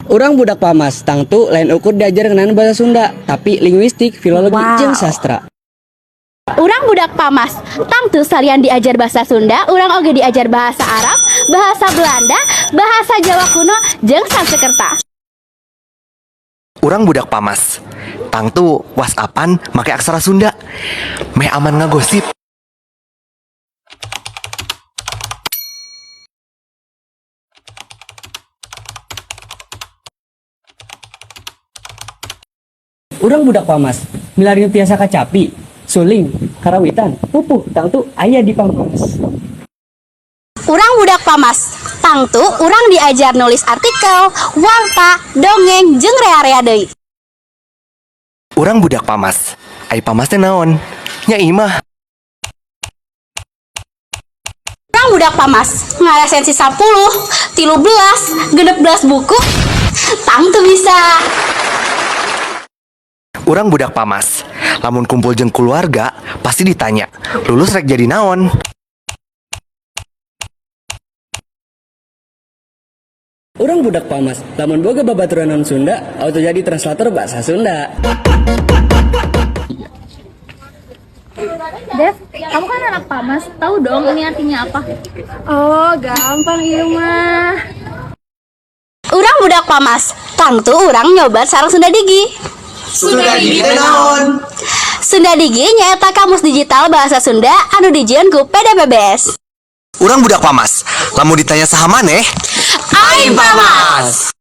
Urang budak Pamas, tangtu lain ukur diajar ngeunaan bahasa Sunda, tapi linguistik, filologi, jeung sastra. Urang budak Pamas, tangtu salian diajar bahasa Sunda, urang oge diajar bahasa Arab, bahasa Belanda, bahasa Jawa kuno, jeung Sanskerta. Urang budak Pamas. Tangtu WhatsAppan make aksara Sunda. Meh aman ngagosip. Urang budak Pamas, milari tiasa kacapi, suling, karawitan, pupuh, tangtu aya di Pamas. Urang budak Pamas, tangtu urang diajar nulis artikel, warta, dongeng, jeung rea-rea deui. Urang budak Pamas. Ai Pamas teh naon? Nya imah. Urang budak Pamas, ngaresensi 10, 13, 16 buku, tangtu bisa. Urang budak Pamas. Lamun kumpul jeung keluarga, pasti ditanya, lulus rek jadi naon? Urang budak Pamas, lamun boga babaturan non Sunda, auto jadi translator bahasa Sunda. Dev, kamu kan anak Pamas, tahu dong ini artinya apa? Oh, gampang ieu mah. Urang budak Pamas, tangtu urang nyoba sareng Sunda Digi. Sunda Digi teh naon? Sunda Digi nyaeta kamus digital bahasa Sunda anu dijieun ku PDPBS. Urang budak Pamas. Lamun ditanya saha maneh? Aing Pamas.